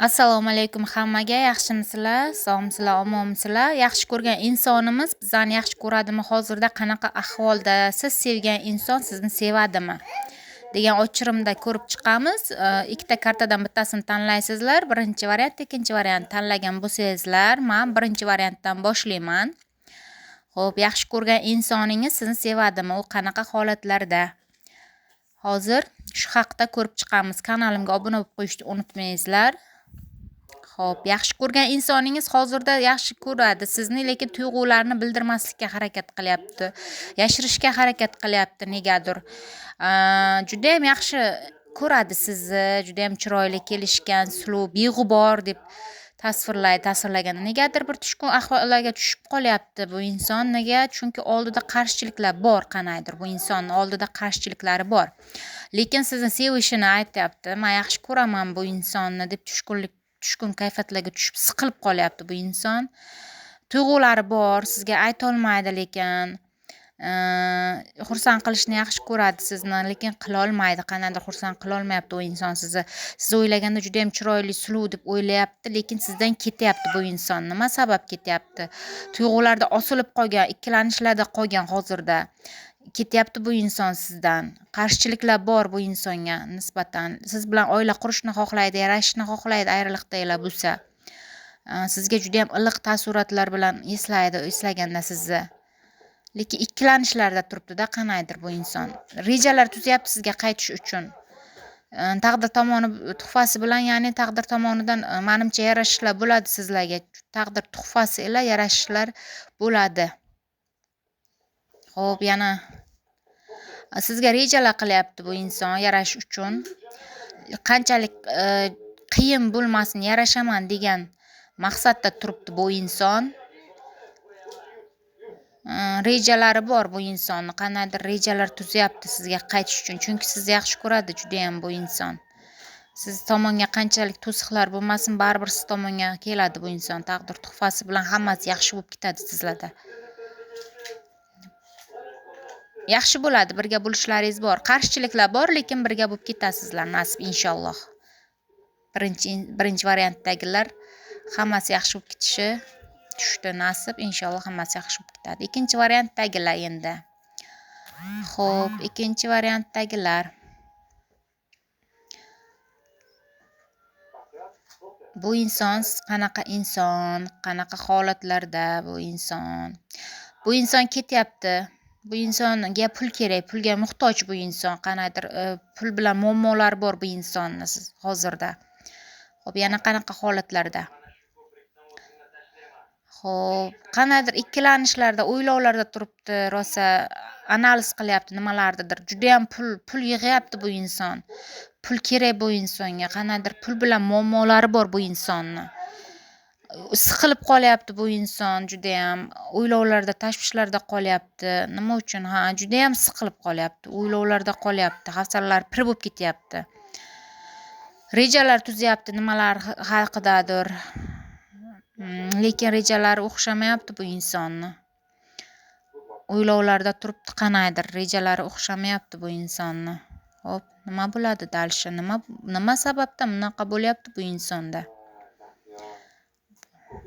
Assalomu alaykum hammaga, yaxshimisizlar, sog'misizlar, omonmisizlar? Yaxshi ko'rgan insonimiz bizani yaxshi ko'radimi? Hozirda qanaqa ahvolda? Siz sevgan inson sizni sevadimi? Degan ochirimda ko'rib chiqamiz. Ikkita kartadan bittasini tanlaysizlar. Birinchi variant, ikkinchi variant tanlagan bo'lsangizlar, men birinchi variantdan boshlayman. Xo'p, yaxshi ko'rgan insoningiz sizni sevadimi? U qanaqa holatlarda? Hozir shu haqda ko'rib chiqamiz. Kanalimga obuna bo'lib qo'yishni unutmaysizlar. Xo'p, yaxshi ko'rgan insoningiz hozirda yaxshi ko'radi sizni, lekin tuyg'ularni bildirmaslikka harakat qilyapti, yashirishga harakat qilyapti negadir. Juda ham yaxshi ko'radi sizni, juda ham chiroyli, kelishgan, suluv, beg'ubor deb tasvirlaydi, tasvirlaganda negadir bir tushkun ahvollarga tushib qolyapti bu inson. Nega? Chunki oldida qarshiliklar bor, qanaydir bu insonning oldida qarshiliklari bor. Lekin sizni sevishini aytyapti. Men yaxshi ko'raman bu insonni deb tushkun kayfiyatlarga tushib siqilib qolyapti bu inson. Tuyg'ulari bor, sizga aytolmaydi, lekin xursand qilishni yaxshi ko'radi sizni, lekin qilolmaydi, qandaydir xursand qilolmayapti u inson sizni. Siz o'ylaganda juda ham chiroyli, suluv deb o'ylayapti, lekin sizdan ketyapti bu inson. Nima sabab ketyapti? Tuyg'ularda osilib qolgan, ikkilanishlarda qolgan hozirda. Ketyapti bu inson sizdan. Qarshiliklar bor bu insonga nisbatan. Siz bilan oila qurishni xohlaydi, yarashishni xohlaydi, ayriliqdagilar bo'lsa. Sizga juda ham iliq taassurotlar bilan eslaydi, eslaganda sizni. Lekin ikkilanishlarda turibdi-da qanaydir bu inson. Rejalar tuzyapti sizga qaytish uchun. Taqdir tomoni tuhfasi bilan, ya'ni taqdir tomonidan menimcha yarashishlar bo'ladi sizlarga. Taqdir tuhfasi ila yarashishlar bo'ladi. Xo'p, yana sizga rejalar qilyapti bu inson yarashish uchun. Qanchalik qiyin bo'lmasin, yarashaman degan maqsadda turibdi bu inson. Rejalari bor bu insonni, qandaydir rejalar tuzyapti sizga qaytish uchun. Chunki sizni yaxshi ko'radi juda ham bu inson. Siz tomonga qanchalik to'siqlar bo'lmasin, baribir siz tomonga keladi bu inson. Taqdir tuhfasi bilan hammasi yaxshi bo'lib ketadi sizlarda. Yaxshi bo'ladi, birga bo'lishlaringiz bor. Qarshiliklar bor, lekin birga bo'lib ketasizlar, nasib inshaalloh. Birinchi variantdagilar hammasi yaxshi bo'lib ketishi tushdi, nasib inshaalloh hammasi yaxshi bo'lib ketadi. Ikkinchi variantdagilar endi. Xo'p, ikkinchi variantdagilar. Bu inson qanaqa inson, qanaqa holatlarda bu inson? Bu inson ketyapti. Bu insonga pul kerak, pulga muhtoj bu inson, qanaydir pul bilan muammolar bor bu insonni hozirda. Xo'p, yana qanaqa holatlarda? Xo'p, qandaydir ikkilanishlarda, o'ylovlarda turibdi, rosa analiz qilyapti nimalarnidir. Juda ham pul yig'yapti bu inson. Pul kerak bu insonga, qandaydir pul bilan muammolari bor bu insonni. Siqilib qolyapti bu inson juda ham, o'ylovlarda, tashvishlarda qolyapti. Nima uchun? Ha, juda ham siqilib qolyapti, o'ylovlarda qolyapti, hafsalalari pir bo'lib ketyapti. Rejalar tuzyapti nimalar haqidadir. Lekin rejalari o'xshamayapti bu insonni. O'ylovlarda turibdi qanaydir, rejalari o'xshamayapti bu insonni. Xo'p, nima bo'ladi dalshi? Nima sababdan bunaqa bo'lyapti bu insonda?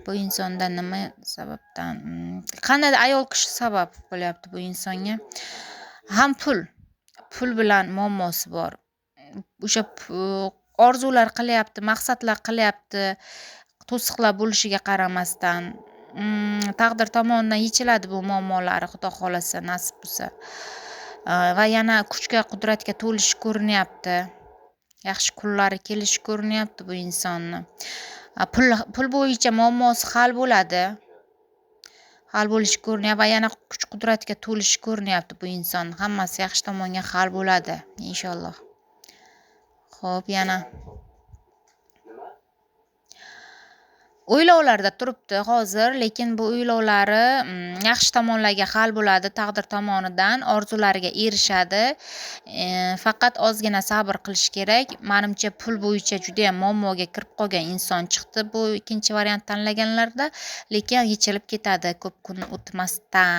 Bu insonda nima sababdan? Qandaydir ayol kishi sabab bo'lyapti bu insonga. Ham pul bilan muammosi bor. O'sha orzular qilyapti, maqsadlar qilyapti, to'siqlar bo'lishiga qaramasdan. Taqdir tomonidan yechiladi bu muammolari, Xudo xolasa, nasib bo'lsa. Va yana kuchga, qudratga to'lishi ko'rinyapti. Yaxshi kunlari kelishi ko'rinyapti bu insonni. Pul bo'yicha muammosi hal bo'ladi. Hal bo'lishi ko'rinyapti va yana kuch-qudratga to'lishi ko'rinyapti bu inson. Hammasi yaxshi tomonga hal bo'ladi inshaalloh. Xo'p, yana o'ylovlarda turibdi hozir, lekin bu o'ylovlari yaxshi tomonlarga hal bo'ladi, taqdir tomonidan orzulariga erishadi. Faqat ozgina sabr qilish kerak. Menimcha pul bo'yicha juda ham muammoga kirib qolgan inson chiqdi bu ikkinchi variant tanlaganlarda, lekin yechilib ketadi ko'p kun o'tmasdan.